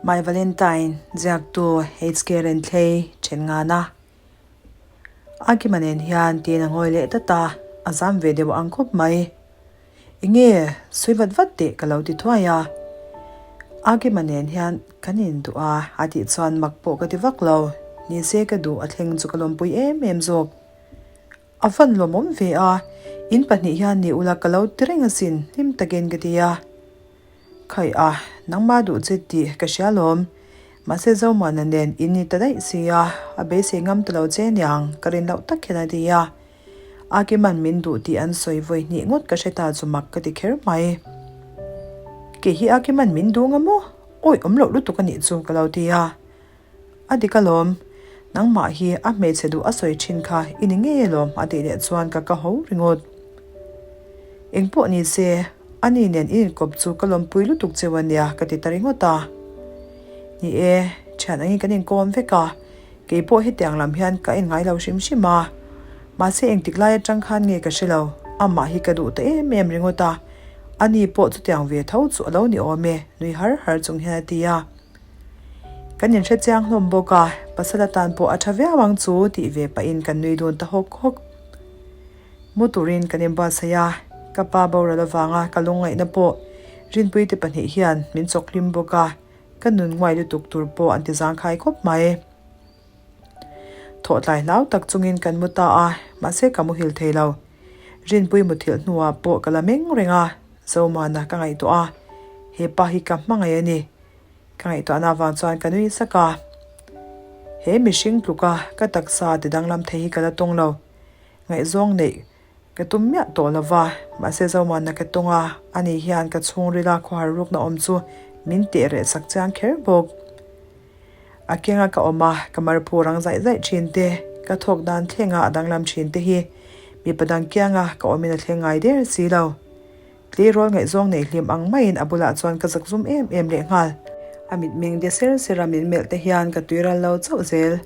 My Valentine ziaktu HK Renthlei then ngana. A kima nen hian tiin a ngawi leh tlat a, a zam ve deuh ang khawp mai. Enge sawi vat vat teh ka lo ti thuai a. A kima nen hian kan induh a a tih chuan mak pawh ka ti vak lo. Nise ka duh a thleng chu ka lawmpui em em zawk. A van lawmawm ve a, in pahnih hian ni ula ka lo ti reng asin hlim takin ka ti a. Khaih a, nangmah duh che tih ka hria lawm. Mahse Zomuana nen in ni ta daih si a, a beisei ngam ta lo che niang ka rin loh tak hian a ti a. Akiman min duh tih an sawi vawi hnih ngawt ka hre ta chu mak ka ti kher mai. Kei hi Akiman min duh nga maw? Awi awm loh lutuk a nih chu ka lo ti a. A dik alawm, nangmah hi a hmeichhe duh a sawi thin kha i ni ngei alawm a tih leh chuan ka ka ho ringawt. Engpawh ni se, ani nen i inkawp chu ka lawmpui lutuk cheu a nia ka ti ta ringawt a. Ni e, thian angin kan inkawm vek a, kei pawh hetiang lam hian ka en ngai lo hrim hrim a. Mahse engtik lai atang khan nge ka hre lo, amah hi ka duh ta em em ringawt a, ani pawh chutiang ve tho chu a lo ni awm e nui har har chung hian a ti a. Kan inhre chiang hlawm bawk a, pasal atan pawh a tha viau ang chu tih ve pahin kan nui dun ta hawk hawk. Mu turin kan inbuatsaih a, ka pa boral avanga ka lungngaihna pawh Rinpuii te pahnih hian min chawk hlim bawk a, ka nun nguai lutuk tur pawh an ti zangkhai khawp mai. Thawhtlai hlau tak chungin kan mu ta a, mahse ka muhil thei lo. Rinpuii muthilh hnuah pawh ka la meng reng a, Zomana ka ngaihtuah a, he pa hi ka hmangaih a ni. Ka ngaihtuahna avang chuan ka nui sak a, he mihring tluka ka taksa ti danglam thei hi ka la tawng lo. Ngaihzawng neih ka tum miah tawh lo va, mahse Zomuana ka tawng a, ani hian ka chhungrila khawhar rukna awm chu min teh reh sak chiang kher bawk. A kenga ka awm a, ka marphu rang zaih zaih thin te, ka thawk dan thlenga a danglam thin te hi mipa dang kianga ka awmin a thleng ngai der si lo. Tleirawl ngaihzawng nei hlim ang maiin a bulah chuan ka zak zum em em leh nghal. A mitmeng de ser ser a min melh te hian ka tui ral lo chauh zel.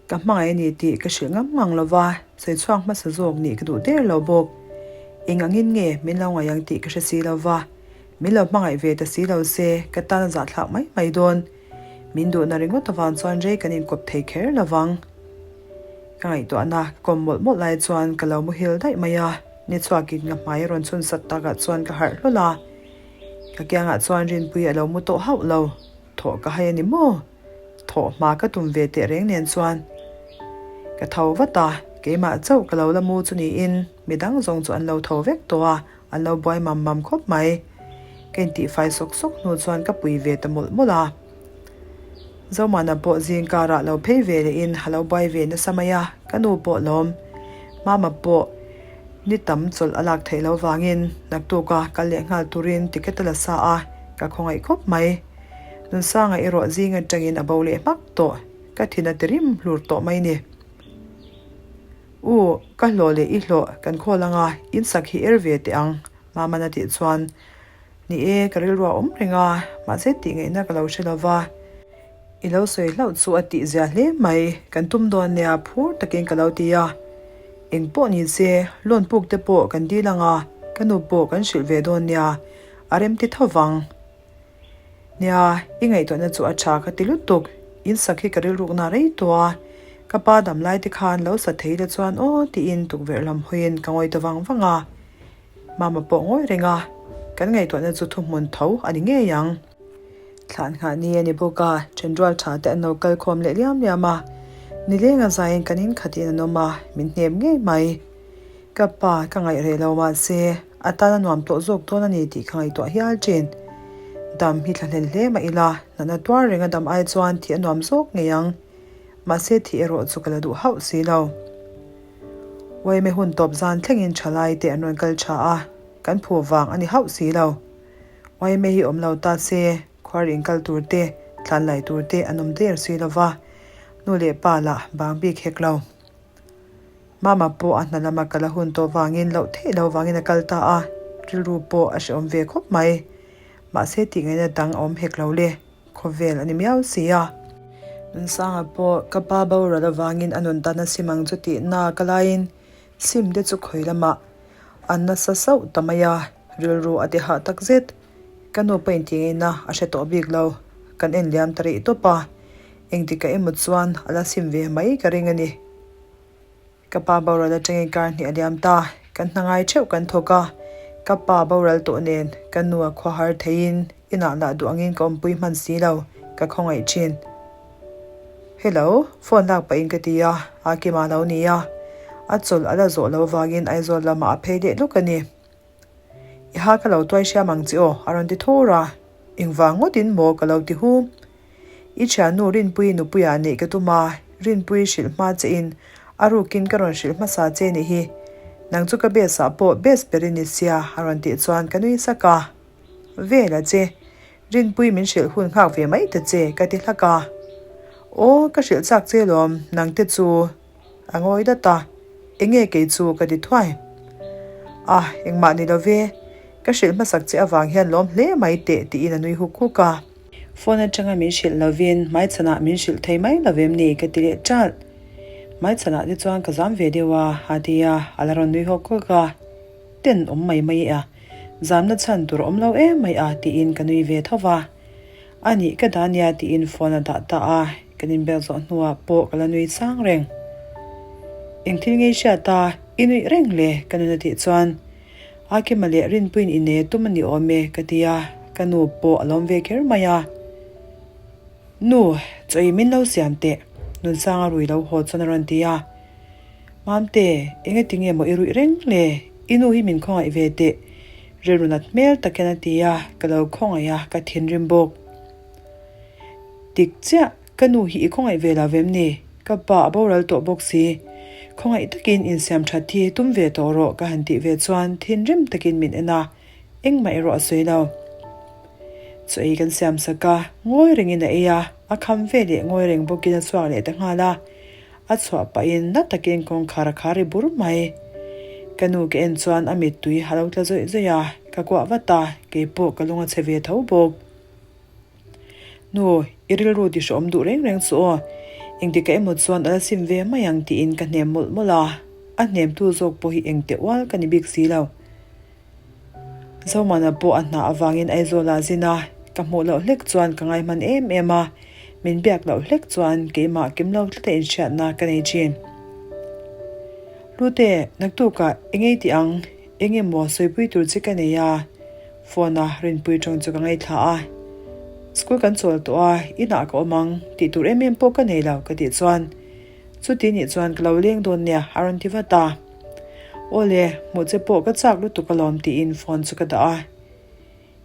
Ka hmangaih a ni tih ka hrilh ngam ngang lo va, sawi chhuak hmasa zawk nih ka duh der lo bawk. Eng angin nge min lo ngaih ang tih ka hre si lo va, min lo hmangaih ve ta si lo se ka tan a zahthlak mai mai dawn. Min duhna ringawt avang chuan rei kan inkawp thei kher lo vang. Ka ngaihtuahna ka kawm mawlh mawlh lai chuan ka lo muhil daih mai a, ni chhuakin ka hmai a rawn chhun sat takah chuan ka harh hlawl a. Ka kiangah chuan Rinpui a lo mu tawh hauh lo, thawh ka hai a ni maw? Thawh hma ka tum ve teh reng nen chuan ka tho vat a, keimah chauh ka lo la mu chu niin midang zawng chu an lo tho vek tawh a, an lo buai mam mam khawp mai. Ka intihfai sawk sawk hnu chuan ka pui ve ta mawlh mawlh a. Zomana pawh zing karah lo phei ve lehin a lo buai ve nasa mai a, ka nu pawh lawm. Mama pawh ni tam chawlh a lak theih loh vangin naktuka kal leh nghal turin ticket a la sa a, ka khawngaih khawp mai. Nunsanga erawh zing atangin a bo leh hmak tawh, ka thin a ti rim hlur tawh mai ni. U, ka hlawh leh i hlawh kan khawl anga insak hi er ve teh ang, Mama'n a tih chuan Ni e, ka rilru a awm reng a, mahse tih ngaihna ka lo hre lo va. I lo sawi hlauh chu a tih zia hle mai, kan tum dawn nia phur takin ka lo ti a. Eng pawh ni se, loan puk te pawh kan dil ang a, ka nu pawh kan hrilh ve dawn nia, a remti tho vang. Nia, i ngaihtuahna chu a tha ka ti lutuk, in sak hi ka rilrukna rei tawh a, ka pa dam lai te khan lo sa thei la chuan aw tiin tukverh lam hawiin ka ngawi ta vang vang a. Mama pawh ngawi reng a, kan ngaihtuahna chu thuhmun tho a ni ngei ang. Thlan nghah ni a ni bawk a, ṭhenrual ṭha te an lo kal khawm leh liam liam a. Nileng a zaiin kan inkhatin an awm a, min hnem ngei mai. Ka pa ka ngaih reh lo mahse, a tan a nuam tawh zawk dawn a ni tih ka ngaihtuah hial ṭhin. Dam hi thlahlel hle mah ila, natna tuar reng a dam ai chuan thih a nuam zawk ngei ang. Mahse thih erawh chu ka la duh hauh si lo. Uaime hun tawp zan thlengin thalai te an rawn kal tha a, kan phu vang a ni hauh si lo. Uaime hi awm lo ta se, khuar inkal tur te, tlan lai tur te an awm der si lo va, nu leh pa lah bang bik hek lo. Mama pawh a hna lama kal a hun tawh vangin loh theih lo vangin a kal ta a, rilru pawh a hrehawm ve khawp mai. Mahse tih ngaihna dang a awm hek lo le. Khawvel a ni miau si a. Nunsanga pawh ka pa boral avangin a nun tan a sim ang chu tih na ka laiin sim te chu khawi lamah an nasa sauh ta mai a, rilru a ti hah tak zet. Ka nu pawh intih ngaihna a hre tawh bik lo. kan en liam ta rih tawp a, engtikah emaw chuan a la sim ve mai ka ring a ni. Ka pa boral atangin kar hnih a liam ta, kan hna ngai theuh kan thawk a, ka pa boral tawh nen ka nu a khua har theiin inah lah duh angin ka awmpui hman si lo, ka khawngaih thin. Hello, phone lak pahin ka ti a, a Kima lo ni a, a chawlh a la zawh lo vangin Aizawl lamah a phei leh luk a ni. I ha ka lo tuai hriam ang che aw, a rawn ti thur a, engvang ngawtin maw ka lo ti hu. I thiannu Rinpuii nupuiah neih ka tum a, Rinpuii hrilh hma che in a rukin ka rawn hrilh hmasa che nih hi. Nang chu ka best ah pawh best ber i ni sia a rawn tih chuan ka nui sak a. Vel a che, Rinpuii min hrilh hun nghak ve mai ta che ka ti hlak a. Aw, ka hrilh chak che lawm, nang te chu a ngawi dat a, enge kei chu ka ti thuai. A, engmah ni lo ve, ka hrilh hmasak che avang hian lawm hle mai teh tiin a nui huk huk a. Phone atanga min hrilh lovin hmaichhanah min hrilh thei mai lo em ni ka ti leh ṭalh. Hmaichhanah te chuan ka zam ve deuh a, a ti a, a la rawn nui hawk hawk a. Ten awm mai mai e a, zamna chhan tur a awm lo em mai a tiin ka nui ve tho va. A nih ka dah nia tiin phone a dah ta a, kan inbel zawh hnuah pawh ka la nui sang reng. Eng thil ngei hriat a, i nuih reng le ka nun a tih chuan. A Kima leh Rinpuiin i nei tum a ni awm e ka ti a, ka nu pawh a lawm ve kher mai a. Nu, chaw ei min lo siam teh, Nunsanga rui lo haw chuan a rawn ti a. Mamte, engati nge maw i ruih reng le? I nu hi min khawngaih ve teh, rilru nat hmel tak hian a ti a, ka lo khawngaih a, ka thinrim bawk. Dik chiah, Ka nu hi i khawngaih ve lo vem ni? Ka pa a boral tawh bawk si. Khawngaih takin insiam that hi tum ve tawh rawh ka han tih ve chuan thinrim takin min en a, engmah erawh a sawi lo. Chaw ei kan siam sak a, ngawi rengin a ei a, a kham ve leh ngawi reng bawkin a chhuak leh ta nghal a. A chhuah pahin na takin kawngkhar a khar ri bur mai. Ka nu ka en chuan a mittui a lo tla zawih zawih a, ka kuah vat a, keipawh ka lung a chhe ve tho bawk. Nu, i rilru ti hreawm duh reng reng chu aw. Engtikah emaw chuan a la sim ve mai ang tiin ka hnem mawlh mawlh a, a hnemtu zawk pawh hi engteh ual ka ni bik si lo. Zomana pawh a hna avangin Aizawl ah zin a, ka hmuh loh hlek chuan ka ngai hman em em a, min biak loh hlek chuan keimah kim lo tlata inhriatna ka nei thin. Lute, naktukah engei tih ang? Eng emaw sawipui tur che ka nei a, phone a rinpui tawng chu ka ngaithla a. School kan chawl tawh a, inah ka awm ang tih tur em em pawh ka nei lo ka tih chuan chuti nih chuan ka lo leng dawn nia a rawn ti vat a. Awle, hmuh che pawh ka chak lutuk alawm tiin phone chu ka dah a.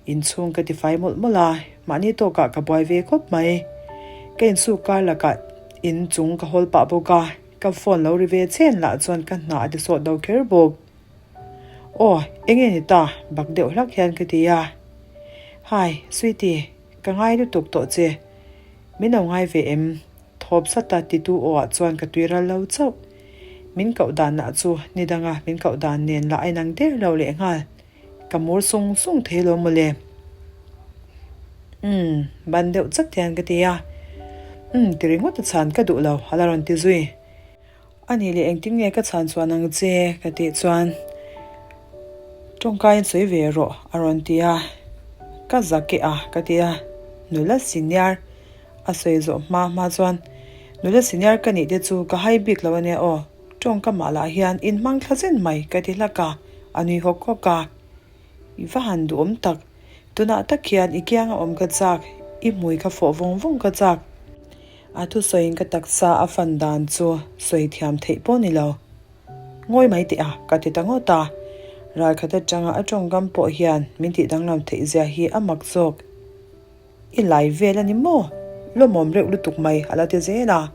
Inchhung ka tifai mawlh mawlh a, mahni tawkah ka buai ve khawp mai. Ka insuk kar lakah inchung ka hawl pah bawk a, ka phone lo ri ve chhen lah chuan ka hna a ti sawt lo kher bawk. Aw, enge ni ta? Bak deuh hlak hian ka ti a. Hi, Sweetie, ka ngai lutuk tawh che. Min lo ngai ve em? Thawp sata titu aw ah chuan ka tui ral lo chauh. Min koh dan lah chu ni danga min koh dan nen lah a inang der lo lehnghal. Ka mur sung sung thei lo mawle. Umm, ban deuh chat hian ka ti a. Umm, ti ringawt a chhan ka duh lo, a la rawn ti zui. A nih leh engtin nge ka chhan chuan ang che? ka tih chuan tawngkaiin sawi ve rawh a rawn ti a, ka zak e a ka ti a, nula senior a sawi zawh hma hma chuan nula senior ka nih te chu ka hai bik lo ania aw, tawngka mah lah hian in hmang thla zen mai ka ti hlak a, a nui hawk hawk a, i va han duhawm tak, tunah tak hian i kianga awm ka chak, i hmui kha fawh vawng vawng ka chak. A thusawiin ka taksa a fan dan chu sawi thiam theih pawh ni lo. Ngawi mai teh a, ka ti ta ngawt a. Ralkhat atanga a tawngkam pawh hian min tih danglam theih zia hi a mak zawk. I lai vel a ni maw? Lawmawm reuh lutuk mai a la ti zel a.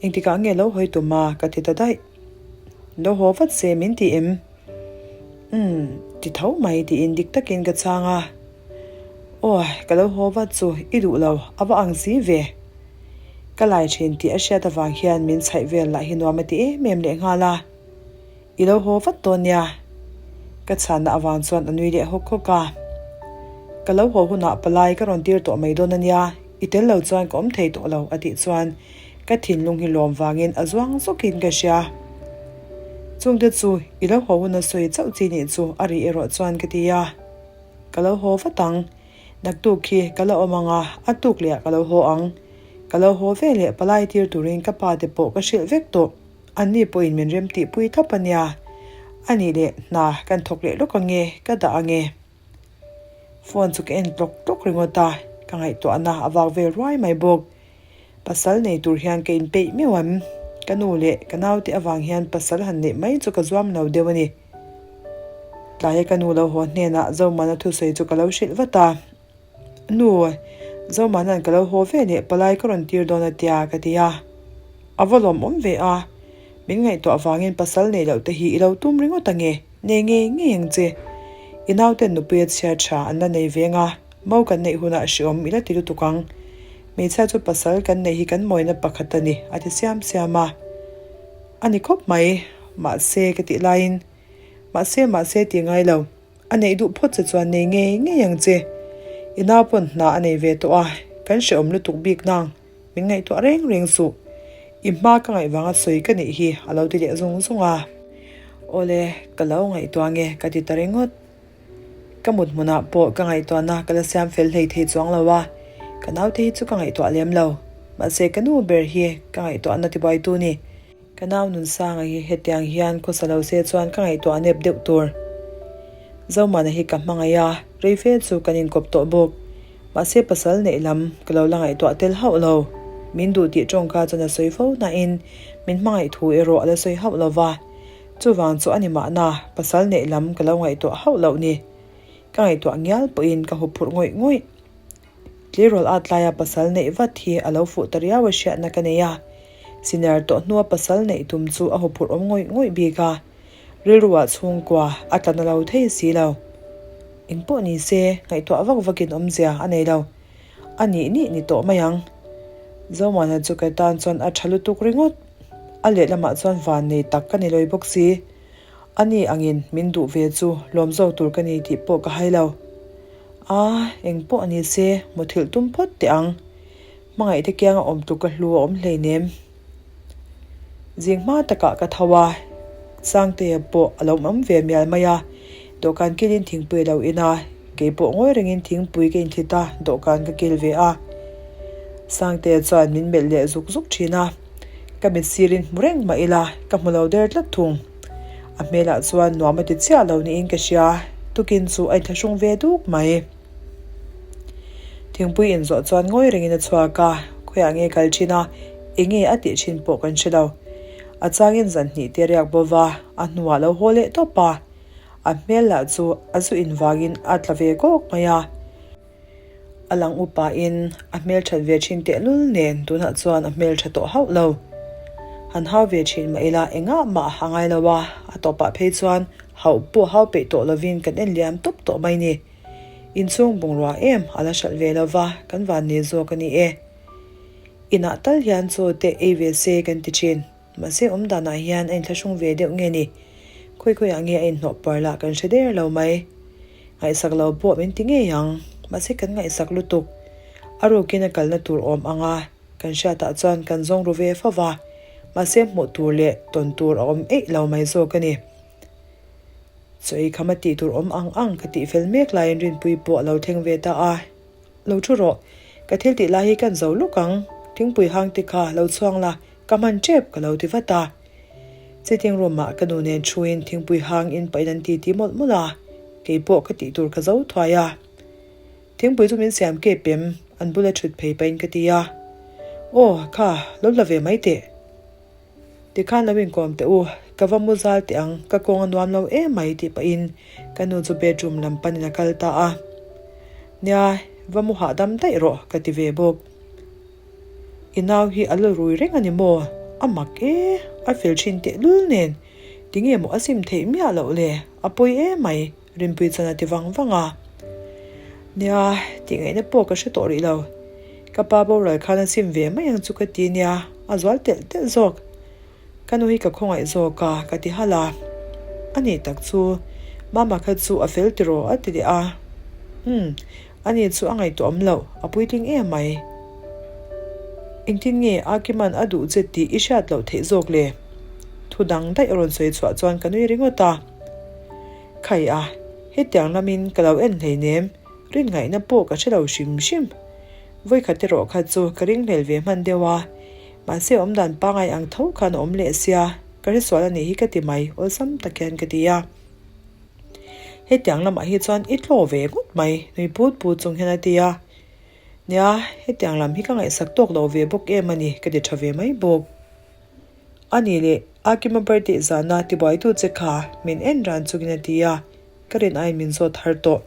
Engtikah nge lo hawi tum a? ka ti ta daih. Lo haw vat se min ti em? Umm, ti tho mai tiin dik takin ka chhang a. Aw, ka lo haw vat chu i duh lo, a va ang si ve. Ka lai thin tih a hriat avang hian min chhaih vel lah hi nuam a ti em em leh nghal a. I lo haw vat dawn nia. Ka chhanna avang chuan a nui leh hawk hawk a. Ka lo haw hunah palai ka rawn tir tawh mai dawn a nia, i tel lo chuan ka awm thei tawh lo a tih chuan ka thinlung hi lawm vangin a zuang zawkin ka hria. Chungte chu i lo haw huna sawi chauh chi nih chu a ri erawh chuan ka ti a. Ka lo haw vat ang. Naktuk khi ka la awm ang a, a tuk leh ah ka lo haw ang. Ka lo haw ve leh palai tir turin ka pa te pawh ka hrilh vek tawh. Anni pawhin min rem tihpui thlap a nia. A nih leh hna kan thawk leh lawk ange, ka dah ange. Phone chu ka en tlawk tlawk ringawt a, ka ngaihtuahna a vak vel ruai mai bawk. Pasal nei tur hian ka inpeih meuh ang. Ka nu leh ka naute avang hian pasal han neih mai chu ka zuam lo deuh a ni. Tlaia ka nu lo haw hnenah Zomana thusawi chu ka lo hrilh vat a. Nu, Zomana'n ka lo haw ve leh palai ka rawn tir dawn a tia ka ti a. A va lawmawm ve a, min ngaihtuah avangin pasal neih loh te hi i lo tum ringawt ange, nei ngei ngei ang che. I nauten nupui a chhiar tha an la nei veng a, mo kan neih hunah hreawm i la ti lutuk ang. Hmeichhia chu pasal kan neih hi kan mawina pakhat a ni, a ti siam siam a. A ni khawp mai, mahse ka tih laiin, Mahse, mahse tih ngai lo. A neih duh phawt che chuan nei ngei ngei ang che. I nau pawn hna a nei ve tawh a, kan hrehawm lutuk bik nang, min ngaihtuah reng reng suh. I hma ka ngaih vanga sawi ka nih hi a lo ti leh zung zung a. Awle, ka lo ngaihtuah nge ka ti ta ringawt. Ka mut hmunah pawh ka ngaihtuahna ka la siam fel hlei thei chuang lo a, ka naute hi chu ka ngaihtuah lem lo. Mahse ka nu ber hi ka ngaihtuahna tibuaitu ni. Ka nau Nunsanga hi hetiang hian khawsa lo se chuan ka ngaihtuah nep deuh tur. Zomana hi ka hmangaih a, rei fe chu kan inkawp tawh bawk. Mahse pasal neih lam ka lo la ngaihtuah tel hauh lo. Min duh tih tawngka chuan a sawi fo nain min hmangaih thu erawh a la sawi hauh lo va. Chuvang chu a ni mahna pasal neih lam ka lo ngaihtuah hauh loh ni. Ka ngaihtuah ngial pawhin ka huphurh ngawih ngawih. Tleirawl at laia pasal neih vat hi a lo fuh ta riau a hriatna ka nei a. Senior tawh hnua pasal neih tum chu a huphurh awm ngawih ngawih bik a, rilruah chhungkua a tla na lo thei si lo. Eng pawh ni se, ngaihtuah vak vakin awmzia a nei lo. A nih nih ni tawh mai ang. Zomana chu ka tan chuan a tha lutuk ringawt. A lehlamah chuan van nei tak ka ni lawi bawk si. A ni angin min duh ve chu lawm zawk tur ka ni tih pawh ka hai lo. A, eng pawh ni se, muthilh tum phawt teh ang. Hmangaihte kianga awm tluk ka hlu a awm hleinem. Zing hma takah ka tho a, Sangtea pawh a lo awm ve mial mai a, dawhkan kilin thingpui a lo in a, kei pawh ngawi rengin thingpui ka inthlit a, dawhkan ka kil ve a. Sangtea chuan min melh leh zuk zuk thin a, ka mit sirin hmu reng mah ila ka hmu lo der tlat thung. A hmelah chuan nuam a ti chiah lo niin ka hria, tukin chu a inthlahrung ve duk mai. Thingpui inzawh chuan ngawi rengin a chhuak a, khawiah nge kal thin a, eng nge a tih thin pawh kan hre lo. A changin zan hnih te riak bo va, a hnuah lo haw leh tawp a. A hmel lah chu a zu invangin a tla ve kawk mai a. A lang upain a hmel that ve thin tehlul nen tunah chuan a hmel tha tawh hauh lo. Han hau ve thin mah ila engah mah a ngai lo a, a tawpah phei chuan hauh pawh hau peih tawh lovin kan en liam tawp tawh mai ni. Inchhung bungrua em a la hralh ve lo va, kan van nei zawk a ni e. Inah tal hian chaw te ei ve se kan ti thin. Mahse awm danah hian a inthlahrung ve deuh nge ni? Khawi khawiah nge a inhnawh par lah kan hre der lo mai. Ngaihsak lo pawh min ti ngei ang, mahse kan ngaihsak lutuk. A rukin a kalna tur awm ang a, kan hriatah chuan kan zawng ru ve fo va, mahse hmuh tur leh tawn tur a awm eih lo mai zawk a ni. Chaw ei kham a tih tur awm ang ang ka tih fel mek laiin Rinpui pawh a lo thleng ve ta a. Lo thu rawh, ka thil tih lai hi kan zo luk ang, thingpui hang te kha lo chhuang la, ka hman tep ka lo ti vat a. Sitting room ah ka nu nen thuin thingpui hang in pahin an titi mawlh mawlh a, kei pawh ka tih tur ka zo thuai a. Thingpui chu min siam kep em? An bula thut phei pahin ka ti a. Aw, kha, lo la ve mai teh. Tikhan lo inkawm teh u, ka va mu zal teh ang, ka kawng a nuam lo em mai tih pahin ka nu chu bedroom lam panin a kal ta a. Nia, va mu hahdam daih rawh ka ti ve bawk. I nau hi a la rui reng a ni maw? A mak e, a fel thin tehlul nen, tinge maw a sim theih miah loh le, a pawi em mai. Rinpui chuan a ti vang vang a. Nia, tih ngaihna pawh ka hre tawh rih lo. Ka pa boral khan a sim ve mai ang chu ka ti nia, a zual telh telh zawk. Ka nu hi ka khawngaih zawk a, ka ti halh a. A nih tak chu, Mama kha chu a fel tiraw a ti leh a. Umm, ani chu a ngaihtuah awm loh, a puitling em mai. Engtin nge Akiman a duh che tih i hriat loh theih zawk le? Thu dang daih a rawn sawi chhuah chuan ka nui ringawt a. Khai a, hetiang lamin ka lo en hleinem. Rin ngaihna pawh ka hre lo hrim hrim. Vawikhat erawh kha chu ka ringhlel ve hman deuh a, mahse awmdan pangai ang tho khan a awm leh sia, ka hresual a nih hi ka ti mai, awlsam tak hian ka ti a. Hetiang lamah hi chuan i tlaw ve ngawt mai, nui put put chung hian a ti a. Nia, hetiang lam hi ka ngaihsak tawk lo ve bawk em a ni, ka ti tha ve mai bawk. A nih leh, Akima birthday zana tibuaitu che kha min en ran chungin a ti a, ka rin aiin min zawt har tawh.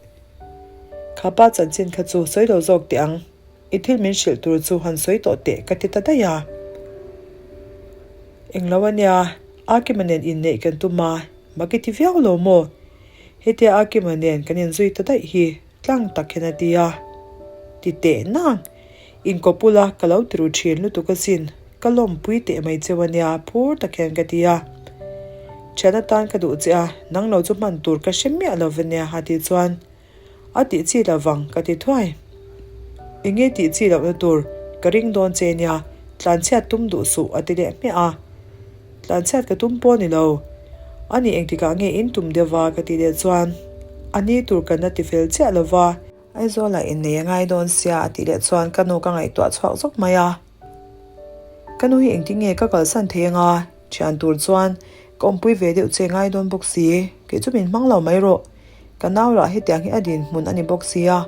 Kha pa chanchin kha chu sawi lo zawk teh ang, i thil min hrilh tur chu han sawi tawh teh ka ti ta daih a. Englo a nia, Akima nen inneih kan tum a, mak i ti viau lo maw? Hetia Akima nen kan inzui ta daih hi tlang tak hian a ti a. Ti teh nang! Inkawp ula ka lo ti ru thin lutuk asin, ka lawmpui teh mai cheu ania phur tak hian ka ti a. Thian atan ka duh che a, nang lo chu hman tur ka hre miah lo ania a tih chuan a tih chi lo vang ka ti thuai. Enge tih chi lohna tur ka ring dawn che nia, tlanchhiat tum duh suh a ti leh hmiah a. Tlanchhiat ka tum pawh a ni lo. A ni engtikah nge in tum deuh va ka tih leh chuan a ni tur kan la ti fel chiah lo va. Aizawlah innei a ngai dawn sia a tih leh chuan ka nu ka ngaihtuah chhuak zawk mai a. Ka nu hi engtin nge ka kalsan thei anga thian tur chuan ka awmpui ve deuh che ngai dawn bawk si, kei chu min hmang lo mai rawh. Ka nau lah hetiang hi a dinhmun a ni bawk sia,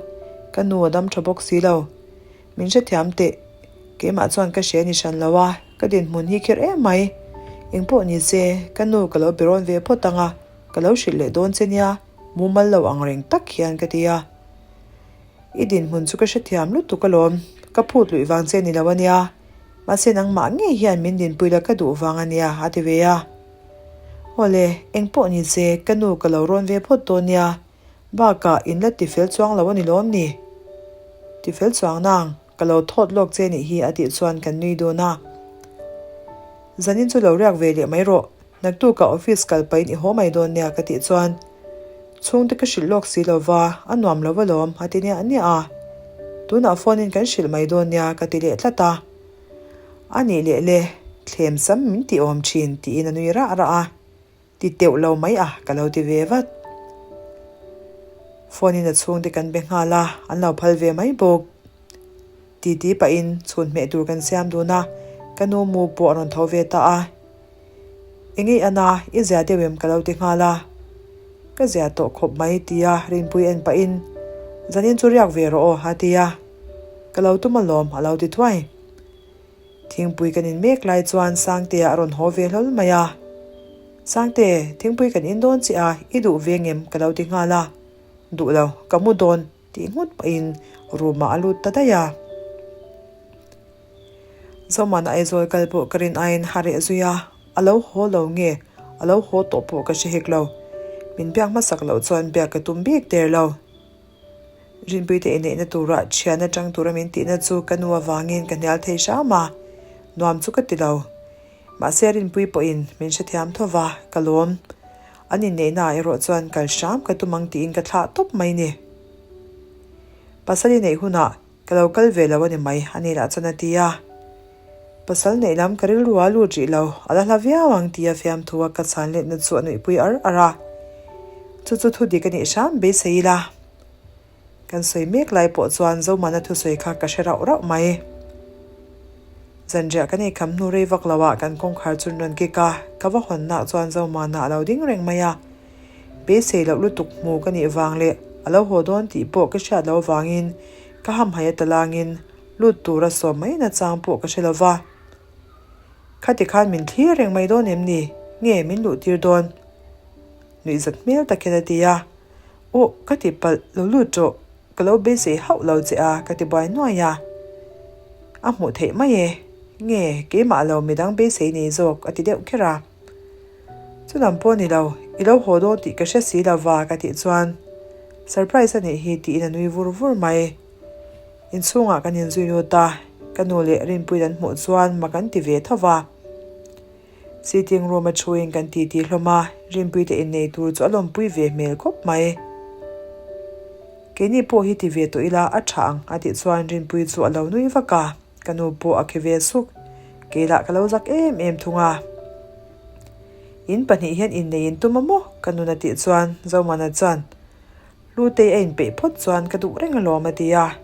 ka nu a dam tha bawk si lo. Min hrethiam teh, keimah chuan ka hre ni hran lo a, ka dinhmun hi kher em mai. Engpawh ni se, ka nu ka lo be rawn ve phawt ang a, ka lo hrilh leh dawn che nia. Mumal lo ang reng tak hian ka ti a. I dinhmun chu ka hrethiam lutuk alawm, ka phut luih vang che ni lo a nia. Mahse nangmah ngei hian min dinpui la ka duh vang a nia a ti ve a. Awle, engpawh ni se, ka nu ka lo rawn ve phawt dawn nia. Bakah in la tifel chuang lo a ni lawm ni? Tifel chuang nang, ka lo thawt lawk che nih hi a tih chuan kan nui dun a. Zanin chu lo riak ve leh mai rawh. Naktukah office kal pahin i haw mai dawn nia ka tih chuan chhungte ka hrilh lawk si lova a nuam lo alawm a ti niah niah a. Tunah phone in kan hrilh mai dawn nia ka ti leh tlat a. A nih leh le, thlem sam min ti awm thin tiin a nui rah rah a. Ti teuh lo mai a ka lo ti ve vat. Phone in a chhungte kan be nghal a, an lo phal ve mai bawk. Titi pahin chhun hmeh tur kan siam dun a, ka nu mu pawh a rawn tho ve ta a. Engei ana, i zia deuh em ka lo ti nghal a. Ka zia tawh khawp mai tia Rinpui en pahin, Zanin chu riak ve rawh aw a ti a. Ka lo tum alawm a lo ti thuai. Thingpui kan in mek lai chuan Sangtea a rawn haw ve hlawl mai a. Sangte, thingpui kan in dawn chiah a, i duh ve ngem ka lo ti nghal a. Duh lo, ka mu dawn tih nghut pahin room ah a lut ta daih a. Zoman Aizawl kal pawh ka rin aiin a reh zui a, a lo haw lo nge a lo haw tawh pawh ka hre hek lo. Min biak hmasak loh chuan biak ka tum bik der lo. Rinpuite inneihna tura thian atang tura min tihna chu ka nu avangin ka hnial thei hram a, nuam chu ka ti lo. Mahse Rinpui pawhin min hrethiam tho va, ka lawm. An inneihnaah erawh chuan kal hram ka tum ang tiin ka thlah tawp mai ni. Pasal inneih hunah Ka lo kal ve lo a ni mai, a ni lah chuan a ti a. Pasal neih lam ka rilru a lut rih lo, a la hla viau ang tia fiamthu a ka chhan letna chu a nuihpui ar ar a. Chu chu thu dik a nih hram beisei ila. Kan sawi mek lai pawh chuan Zomana thusawi kha ka hre rauh rauh mai. Zanriah kan eikham hnu rei vak lo ah kan kawngkhar chu an rawn kik a, ka va hawnna chuan Zomana a lo ding reng mai a. Beisei loh lutuk hmu ka nih vang leh a lo haw dawn tih pawh ka hriat loh avangin ka hamhaih a talangin lut tura sawm mai nachang pawh ka hre lo va. Khati khan min thlir reng mai dawn em ni? Nge min luh tir dawn? Nuihzat hmel tak hian a ti a. Aw, ka ti palh lo lut rawh, ka lo beisei hauh lo che a ka ti buai nuai a. A hmuh theih mai e. Nge keimah lo midang beisei nei zawk a ti deuh kher a. Chu lam pawh ni lo, i lo haw dawn tih ka hre si lo va ka tih chuan surprise a nih hi tiin a nui vur vur mai. Inchhungah kan inzui lut a, ka nu leh Rinpuiin an hmuh chuan mak an ti ve tho va. Sitting room a thuin kan titi hlawm a, Rinpuite innei tur chu a lawmpui ve hmel khawp mai. Keini pawh hi ti ve tawh ila a tha ang a tih chuan Rinpui chu a lo nui vak a. Ka nu pawh a khi ve suk. Kei lah ka lo zak em em thung a. In pahnih hian innei in tum a maw? Ka nun a tih chuan Zomana chuan. Hlutei a inpeih phawt chuan ka duh reng alawm a ti a.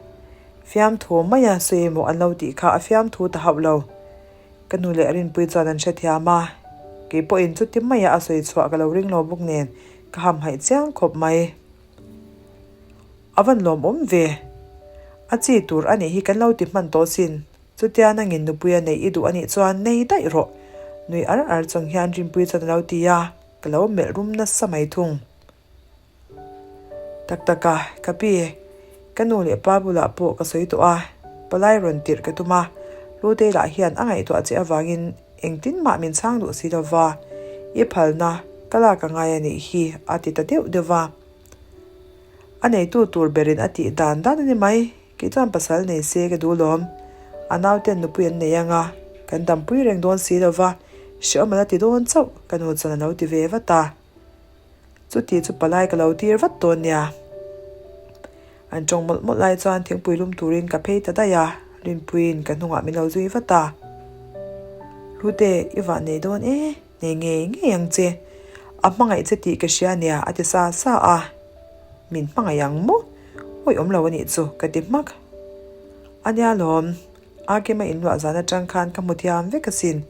Fiamthu maia sawi emaw an lo tih kha a fiamthu ta hauh lo. Ka nu leh Rinpui chuan an hrethiam a, kei pawhin chuti maia a sawi chhuah ka lo ring lo bawk nen ka hamhaih chiang khawp mai. A van lawmawm ve. A chi tur a nih hi kan lo ti hman tawh sin. Chutia nangin nupui a neih i duh a nih chuan nei daih rawh. Nui ar ar chung hian Rinpui chuan a lo ti a, ka lo melh rum nasa mai thung. Tak tak a, ka pi, ka nu leh pa bulah pawh ka sawi tawh a, palai rawn tirh ka tum a, Lutei lah hian a ngaihtuah che avangin engtin mah min chhang duh si lova, i phalna ka lak a ngai a nih hi a ti ta deuh deuh va. A neitu tur berin a tih dan dan a ni mai, kei chuan pasal nei se ka duh lawm. A nauten nupui an nei ang a, kan dampui reng dawn si lova, hrehawm a la ti dawn chauh ka nu chuan a lo ti ve vat a. Chuti chu palai ka lo tir vat dawn nia. An tawng mawlh mawlh lai chuan thingpui lum turin ka phei ta daih a, Rinpuiin ka hnungah min lo zui vat a. Hlute, i vah nei dawn e, nei ngei ngei ang che. A hmangaih che tih ka hria nia a ti sa sa a. Min hmangaih ang maw? Awih awm lo a nih chu ka ti hmak. A nia lawm, Akima inluah zan atang khan ka hmu thiam vek asin.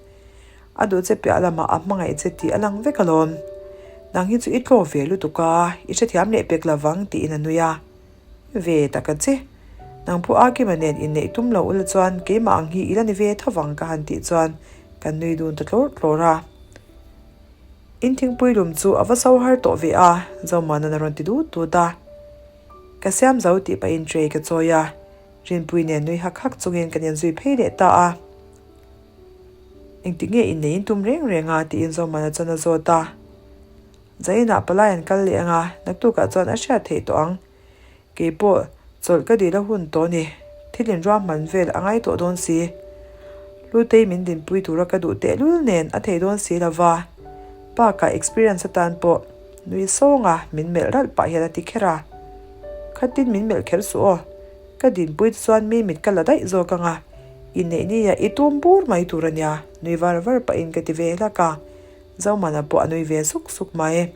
A duh che piah lamah a hmangaih che tih a lang vek alawm. Nang hi chu i tlaw ve lutuk a, i hrethiam leh pek lovang tiin a nui a. Ve tak a che. Nang pawh Akima nen inneih tum lo ula chuan keimah ang hi i la ni ve tho vang ka han tih chuan kan nui dun ta tlawr tlawr a. In thingpui lum chu a va so har tawh ve a, Zomuana'n a rawn ti dut dut a. Ka siam zo tih pahin tray ka chawi a, Rinpui nen nui hak hak chungin kan inzui phei leh ta a. Engtik nge innei in tum reng reng a? tiin Zawmana chuan a zawt a. Zainah palai an kal leh ang a, naktukah chuan a hriat theih tawh ang. Kei pawh chawlh ka dil a hun tawh a ni. Thil inruahman vel a ngai tawh dawn si. Hlutei min dinpui tura ka duh tehlul nen a thei dawn si lo va. Bakah experience atan pawh nui sawnga min melh ralh pah hian a ti kher a. Khatin min melh kher suh aw. Ka dinpui te chuan mi mit ka la daih zawk ang a, inneih nia i tum bur mai tur a nia, nui var var pahin ka ti ve hlak a, Zomana pawh a nui ve suk suk mai.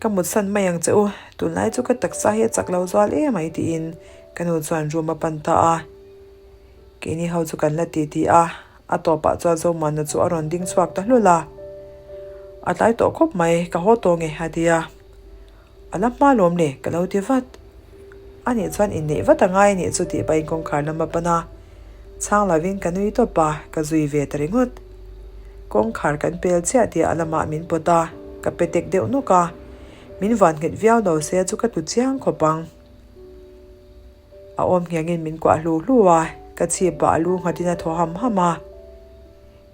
Ka mutsan mai ang che u, tunlai chu ka taksa hi a chak lo zual em mai tiin ka nu chuan room a pan ta a. Keini ho chu kan la ti ti a, a tawpah chuan Zomana chu a rawn ding chhuak ta hlul a. A tlai tawh khawp mai, ka haw tawh nge a ti a. A la hma lawm le, ka lo ti vat. A nih chuan inneih vat a ngai a nih chu tih pahin kawngkhar lam a pan a. Chhang lovin ka nui tawp a, ka zui ve ta ringawt. Kawngkhar kan pel chiah tih a lamah min pawt a, ka pe tek deuh nawk a. Min van nghet viau lo se chu ka tlu chiang khawp ang. A awm nghengin min kuah hlu hlu a, ka chhipah a lu nghatin a thaw ham ham a.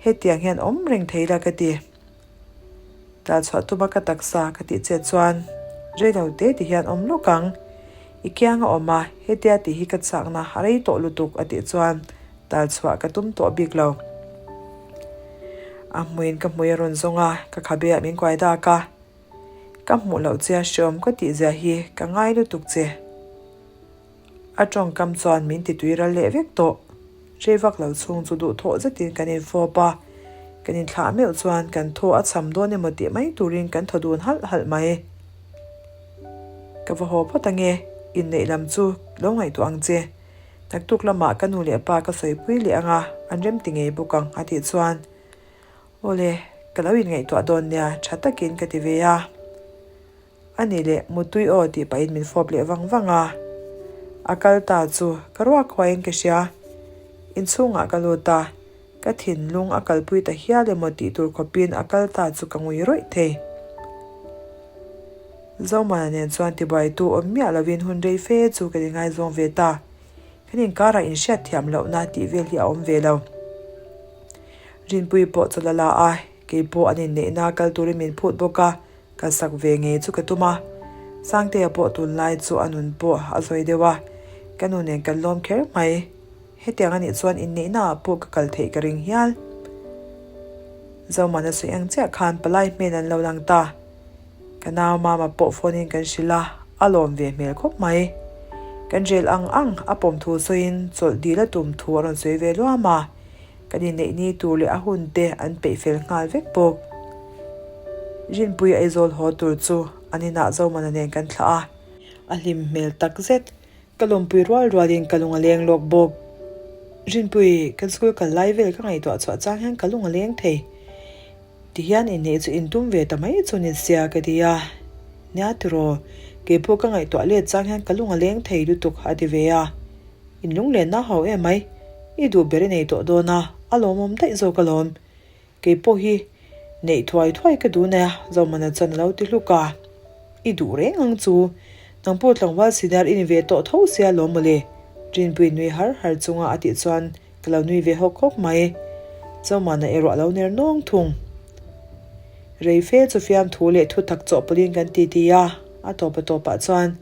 Hetiang hian awm reng thei la ka ti. Tah chhuah tuma ka taksa ka tih che chuan rei lo te ti hian awm lawk ang. I kiang a awm a, hetia tih hi ka chakna a rei tawh lutuk a tih chuan tal chhuah ka tum tawh bik lo. A hmuiin ka hmui a rawn zawng a, ka khabe ah min kuai dak a. Ka hmuh loh che a hreawm ka tih zia hi ka ngai lutuk che. A tawngkam chuan min ti tui ral leh vek tawh. Rei vak lo chhung chu duhthawh zetin kan infawp a, kan inthlah meuh chuan kan thaw a cham dawn emaw tih mai turin kan thaw dun halh halh mai. Ka va haw phawt ange, inneih lam chu lo ngaihtuah ang che. Naktuk lamah ka nu leh pa ka sawipui leh ang a, an rem ti ngei bawk ang a tih chuan, Awle, ka lo inngaihtuah dawn nia, tha takin ka ti ve a. A ni leh, Mutui aw tih pahin min fawp leh vang vang a. A kal ta chu ka ruak huaiin ka hria. Inchhungah ka lut a, ka thinlung a kalpui ta hial emaw tih tur khawpin a kal ta chu ka ngui rawih thei. Zomana nen chuan tibuaitu awm miah lovin hun rei fe chu kan ingaizawng ve ta. Kan inkarah inhriat thiam lohna tih vel hi a awm ve lo. Rinpuii pawh chu la la a, kei pawh an inneihna kal turin min phut bawk a. Ka sak ve ngei chu ka tum a, Sangtea pawh tunlai chu a nun pawh a zawi deuh a, ka nu nen kan lawm kher mai. Hetiang a nih chuan inneihna ah pawh ka kal theih ka ring hial. Zomana sawi ang chiah khan palai hmel an lo lang ta. Ka nau mama pawh phone in kan hrilh a, a lawm ve hmel khawp mai. Kan rel ang ang a pawm thu sawiin chawlh dil a tum thu a rawn sawi ve luam a. Kan inneih ni tur leh a hun te an peih fel nghal vek bawk. Rinpui Aizawl haw tur chu. An inah Zomana nen kan thlah a. A hlim hmel tak zet. Ka lawmpui rual rualin ka lung a leng lawk bawk. Rinpui, kan school kal lai vel ka ngaihtuah chhuah chang hian ka lung a leng thei. Tihian inneih chu intum ve ta mai chu ni sia ka ti a. Nia tiraw, keipawh ka ngaihtuah let chang hian ka lung a leng thei lutuk a ti ve a. In lunglenna ho em mai, i duh ber i nei tawh dawn a, a lawmawm daih zawk alawm. Kei pawh hi neih thuai thuai ka duh nia, Zomana chuan a lo ti hluk a. I duh reng ang chu, nang pawh tlangval senior i ni ve tawh tho sia lawm mawle, Rinpuii nui har har chunga a tih chuan ka lo nui ve hawk hawk mai. Zomana erawh a lo ner nawng thung. Rei fe chu fiamthu leh thutak chawhpawlhin kan titi a, a tawp a tawpah chuan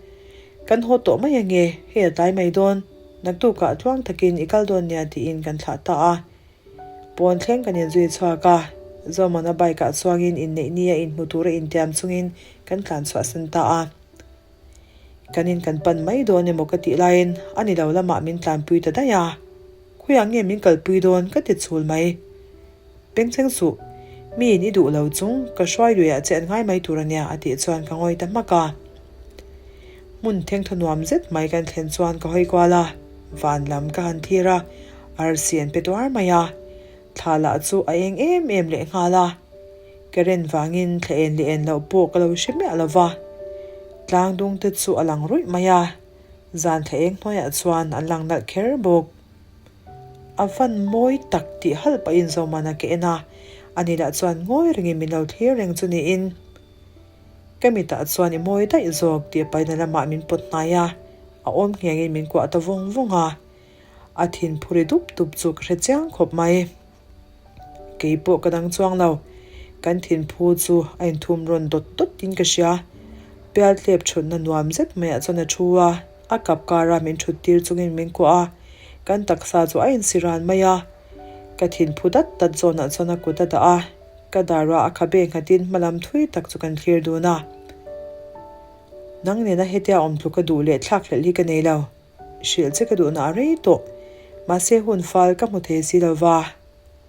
kan haw tawh mai ange, hei a tlai mai dawn, naktukah tluang takin i kal dawn nia tiin kan thlah ta a. Pawn thleng kan inzui chhuak a, Zomana bike ah chuangin inneih ni a inhmu tura intiam chungin kan tlan chhuahsan ta a. Kan in kan pan mai dawn emaw ka tih laiin a ni lo lamah min tlanpui ta daih a. Khawiah nge min kalpui dawn ka ti chhul mai. Pengcheng suh, mi in i duh lo chung ka hruai luiah che an ngai mai tur ania a tih chuan ka ngawi ta hmak a. Hmun thengthaw nuam zet mai kan thlen chuan ka hawi kual a, van lam ka han thlir a, Arsi an pe tuar mai a, thla lah chu a eng em em leh nghal a. Current vangin thla en leh en loh pawh ka lo hre miah lo va. Tlang dung te chu a lang ruih mai a, zan thla eng hnuaiah chuan an lang nalh kher bawk. A van mawi tak tih halh pahin Zomana ka en a, ani lah chuan ngawi rengin min lo thlir reng chu niin. Ka mitah chuan i mawi daih zawk tih paina lamah min pawt hnai a, a awm nghengin min kuah ta vawng vawng a. A thin phuri dup dup chu ka hre chiang khawp mai. Kei pawh ka dang chuang lo. Kan thin phu chu a inthum rawn dawt dawt in ka hria. Pial tlep thutna nuam zet maiah chuan a thu a, a kap kara min thut tir chungin min kuah a, kan taksa chu a insi ran mai a. Ka thin phu dat dat zawnah chuan a kut a dah a, ka darah a khabe nghatin hmalam thui tak chu kan thlir dun a. Nang nena hetia awm tluk ka duh leh thlak hlelh hi ka nei lo. Hrilh che ka duhna a rei tawh. Mahse hun fal ka hmu thei si lo va.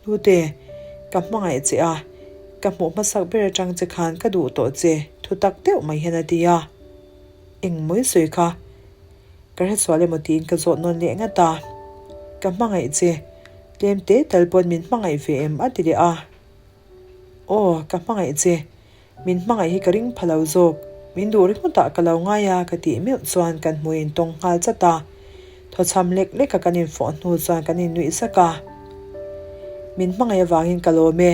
Hnute, ka hmangaih che a, ka hmuh hmasak ber atang che khan ka duh tawh che, thu tak deuh mai hian a ti a. Eng mawi sawi kha? Ka hresual emaw tiin ka zawh nawn leh ngat a. Ka hmangaih che, tlem te tal pawn min hmangaih ve em a ti leh a. Aw, ka hmangaih che. Min hmangaih hi ka ring pha lo zawk. Min duh ringawtah ka lo ngai a ka tih meuh chuan kan hmui in tawng nghal chat a. Thawchham lek leka kan infawh hnu chuan kan innuih zak a. Min hmangaih avangin ka lawm e.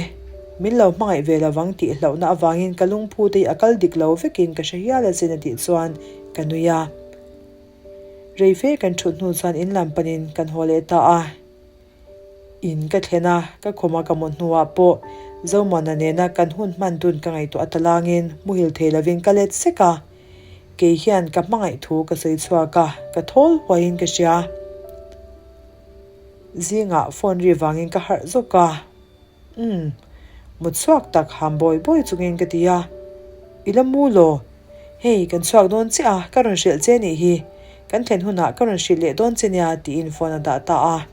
Min lo hmangaih ve lovang tih hlauhna avangin ka lungphu te hi a kal dik lo vekin ka hre hial asin a tih chuan ka nui a. Rei fe kan thut hnu chuan in lam panin kan haw leh ta a. In ka thlen a, ka khawma ka mut hnuah pawh Zomuana nena kan hun hman dun ka ngaihtuah ta langin muhil thei lovin ka let sek a. Kei hian ka hmangaih thu ka sawi chhuak a, ka thawl huaiin ka hria. Zingah phone ri vangin ka harh zawk a. Umm, mut chhuak tak ham bawi bawi chungin ka ti a. I la mu law? Hei, kan chhuak dawn chiah a, ka rawn hrilh che nih hi. Kan thlen hunah ka rawn hrilh leh dawn che nia tiin phone a dah ta a.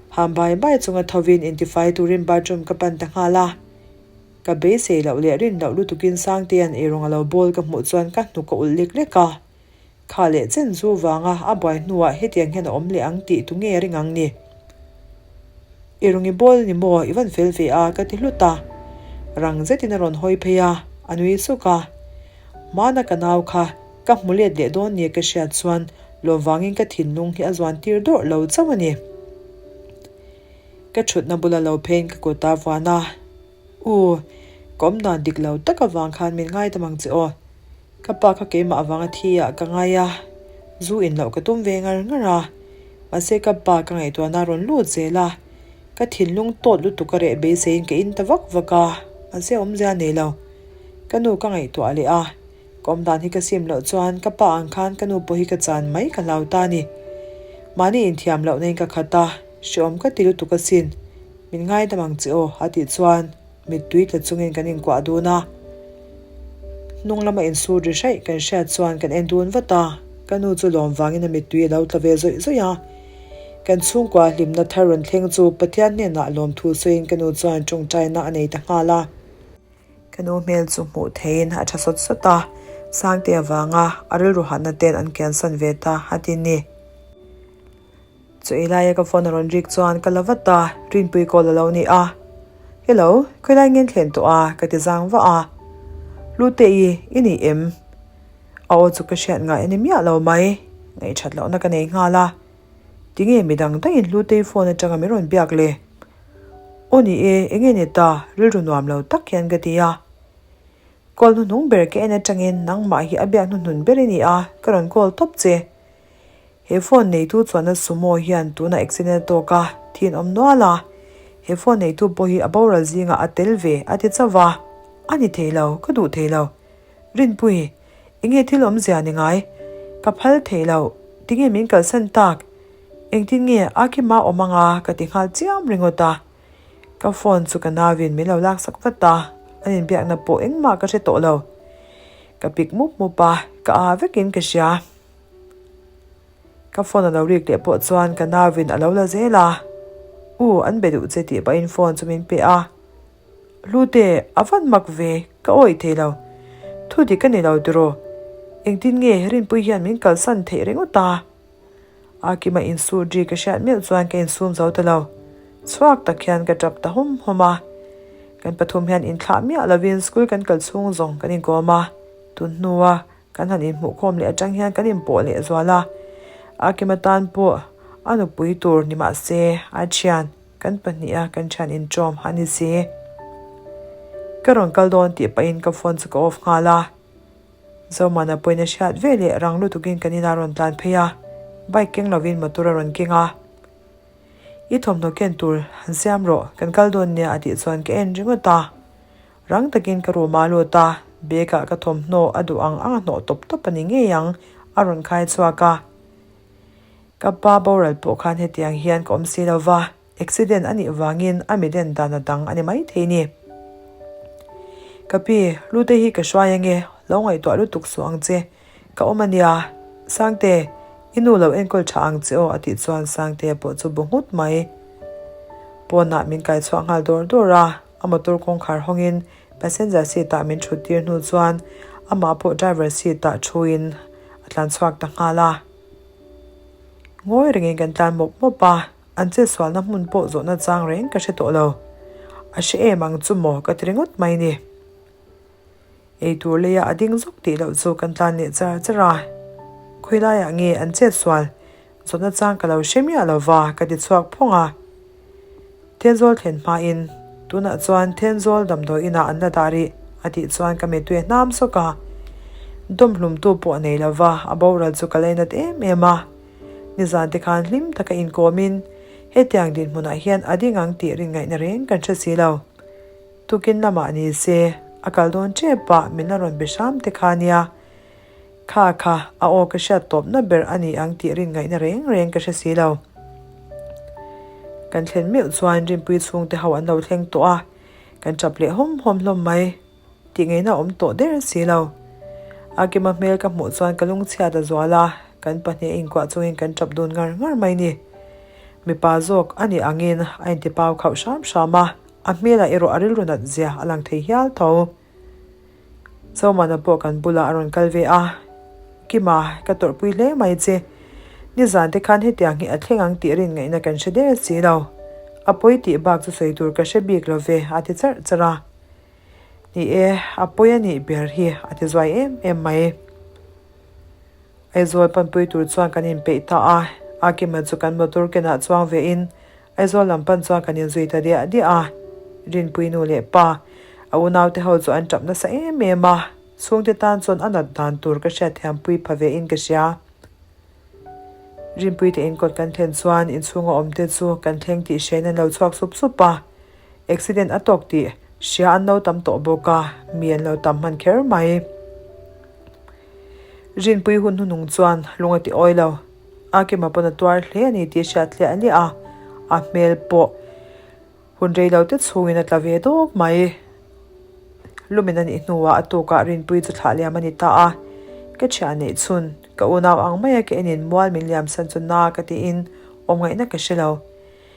Ham bai bai chunga thovin intifai turin bathroom ka pan ta nghal a. Ka beisei loh leh rin loh lutukin Sangtea'n eirawng a lo bawl ka hmuh chuan ka hnuk a ulh lek lek a. Kha leh chen zu vanga a buai hnuah hetiang hian a awm leh ang tih tu nge a ring ang ni? I rawngi bawl ni maw i van fel ve a ka ti hlut a. Rang zetin a rawn hawi phei a, a nui suk a. Hmana ka nau kha ka hmu let leh dawn nia ka hriat chuan lawm vangin ka thinlung hi a zuan tir dawrh lo chauh a ni. Ka thutna bula lo pheiin ka kut a vuan a. U, ka awm dan dik lo tak avang khan min ngaidam ang che aw. Ka pa kha keimah avanga thi ah ka ngai a, zu in loh ka tum ve ngar ngar a. Mahse ka pa ka ngaihtuahna a rawn lut zel a, ka thinlung tawt lutuk a reh beiseiin ka in ta vak vak a, mahse awmzia a nei lo. Ka nu ka ngaihtuah leh a, ka awm dan hi ka sim loh chuan ka pa ang khan ka nu pawh hi ka chan mai ka hlau ta a ni. Mahni inthiam lohna in ka khat a, hreawm ka ti lutuk asin. Min ngaidam ang che aw a tih chuan mittui tla chungin kan inkuah dun a. Hnung lama insur ri hraih kan hriat chuan kan en dun vat a, ka nu chu lawm vangin a mittui a lo tla ve zawih zawih a. Kan chhungkua hlimna thar rawn thleng chu Pathian hnenah lawmthu sawiin ka nu chuan tawngtaina a nei ta nghal a. Ka nu hmel chu hmuh theiin a tha sawt sawt a, Sangte avanga a rilru hahna ten an kiansan ve ta a ti ni. Chu ei laia ka phone a rawn rik chuan ka la vat a, Rinpui call a lo ni a. Hello, khawilai ngen thlen tawh a? ka ti zang vah a. Hlute-i, i ni em? A aw chu ka hriat ngai a ni miah lo mai, ngaihthat lohna ka nei nghal a. Tinge midang daihin Hlutei phone atanga min rawn biak le? Aw ni e, enge ni ta? Rilru nuam lo tak hian ka ti a. Call hnuhnung ber ka en atangin nangmah hi a biak hnuhnun ber i ni a, ka rawn call tawp che. He phone neitu chuan a sumo hian tunah accident a tawk a, thi an awm nual a. He phone neitu pawh hi a boral zingah a tel ve a ti chauh va. A ni thei lo, ka duh thei lo. Rinpui, enge thil awmzia ni ngai? Ka phal thei lo, tinge min kalsan tak? Engtin nge a kima awm anga ka ti nghal chiam ringawt a. Ka phone chu ka nauin min lo laksak vat a, an inbiakna pawh engmah ka hre tawh lo. Ka pik mup mup a, ka aa vekin ka hria. Ka phone a lo rik leh pawh chuan ka nauin a lo la zel a, U, an be duh che tih pahin phone chu min pe a. Hlute, a van mak ve, ka awih thei lo. Thu dik a ni lo tiraw? Engtin nge Rinpui hian min kalsan theih ringawt a? A kima insut ri ka hriat meuh chuan ka insum zo ta lo. Chhuak tak hian ka tap ta hawm hawm a. Kan pathum hian inthlah miah lovin school kan kal chhung zawng kan inkawm a. Tun hnua kan han inhmuhkhawm leh atang hian kan inpawh leh zual a. A kima tan pawh a nupui tur ni mah se a thian kan pahniha kan thian inṭawm a ni si. Ka rawn kal dawn tih pahin ka phone chu ka off nghal a. Zomana pawhin a hriat ve leh rang lutukin kan inah a rawn tlan phei a, bike keng lovin motor a rawn keng a. I thawmhnaw ken tur han siam rawh, kan kal dawn nia a tih chuan ka en ringawt a. Rang takin ka room ah a lut a, bag ah ka thawmhnaw a duh ang ang a hnawh tawp tawp a ni ngei ang, a rawn khai chhuak a. Ka pa boral pawh khan hetiang hian ka awm si lo va. Accident a nih vangin a miden dan a dang a ni maithei ni. Ka pi, Lute hi ka hruai ange, lo ngaihtuah lutuk suh ang che, ka awm a nia. Sangte, i nu lo enkawl tha ang che aw a tih chuan Sangtea pawh chu bu nghut mai. Pawnah min kai chhuah nghal dawr dawr a, a motor kawngkhar hawngin passenger seat ah min thut tir hnu chuan amah pawh driver seat ah thuin a tlan chhuak ta nghal a. Ngawi rengin kan tlan mawp mawp a. An chetsualna hmun pawh zawhna chang reng ka hre tawh lo. A hre em ang chu maw ka ti ringawt mai ni. Eitur leia a ding zawk tih loh chu kan tlan leh char char a. Khawi laiah nge an chetsual zawhna chang ka lo hre miah lo va ka ti chhuak phawng a. Thenzawl thlen hmain tunah chuan Thenzawl damdawi inah an la dah rih a tih chuan ka mittui a hnam sawk a. Dawmhlumtu pawh nei lo va a boral chu ka lainat em em a. Nizan te khan hlim taka inkawmin hetiang dinhmunah hian a ding ang tih rin ngaihna reng kan hre si lo. Tukin lamah ni se, a kal dawn tep a min la rawn be hram te kha nia. Kha kha, a aw ka hriat tawpna ber a ni ang tih rin ngaihna reng reng ka hre si lo. Kan thlen meuh chuan Rinpui chhungte ho an lo thleng tawh a, kan tap leh hawm hawm hlawm mai. Tih ngaihna awm tawh der si lo. A kima hmel ka hmuh chuan ka lungchhiat a zual a, kan pahnih a inkuah chungin kan tap dun ngar ngar mai ni. Mipa zawk a nih angin a intipau khauh hram hram a, a hmelah erawh a rilru nat zia a lang thei hial tho. Chawmana pawh kan bulah a rawn kal ve a, Kima, ka tawrhpui hle mai che. Nizan te khan hetiang hi a thleng ang tih rin ngaihna kan hre der si lo. A pawi tih bak chu sawi tur ka hre bik lo ve, a ti charh charh a. Ni e, a pawi a nih ber hi a ti zuai em em mai. Aizawl panpui tur chuan kan inpeih ta a, Akima chu kan motor kenah chuang vein Aizawl lam pan chuan kan inzui ta diah diah a. Rinpui nu leh pa, a unaute ho chu an tap nasa em em a, chhungte tan chuan a nat dan tur ka hriatthiampui pha vein ka hria. Rinpui te inkawt kan thlen chuan inchhunga awmte chu kan thleng tih hriain an lo chhuak sup sup a. Accident a tawk tih hria an lo tam tawh bawk a, mi an lo tam hman kher mai. Rinpui hun hnuhnung chuan lung a ti awi lo. A kima pawn a tuar hle a ni tih hriat hliah hliah a, a hmel pawh hun rei lo te chhungin a tla ve dawk mai. Lumin a nih hnuah a tukah Rinpui chu thlah liam a ni ta a, ka thian neih chhun, ka unau ang maia ka enin mual min liamsan chu na ka tiin awm ngaihna ka hre lo.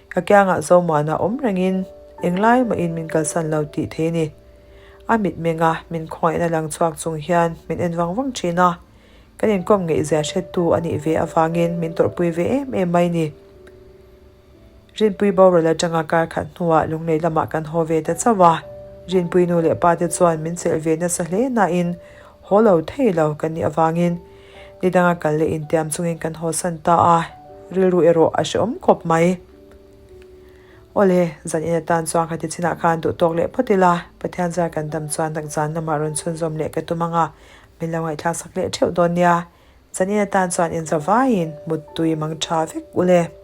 Ka kiangah Zomuana awm rengin englai mahin min kalsan lo tih thei a ni. A mitmenga min khawngaihna lang chhuak chung hian min en vang vang thin a, kan inkawm ngeihzia hrettu a nih ve avangin min tawrhpui ve em em mai ni. Rinpui boral atanga kar khat hnuah lunglei lamah kan haw ve ta chauh a, Rinpui nu leh pa te chuan min chelh ve nasa hle nain haw lo thei lo kan nih avangin ni danga kal leh intiam chungin kan haw san ta a, rilru erawh a hrehawm khawp mai. Awle, zan in atan chuan khati chinah khan duh tawk leh phawt ila, Pathian zar kan dam chuan nak zan lamah rawn chhunzawm leh ka tum anga min lo ngaihthlak sak leh theuh dawn nia. Zan in atan chuan inzavaiin muttui mang tha vek ule.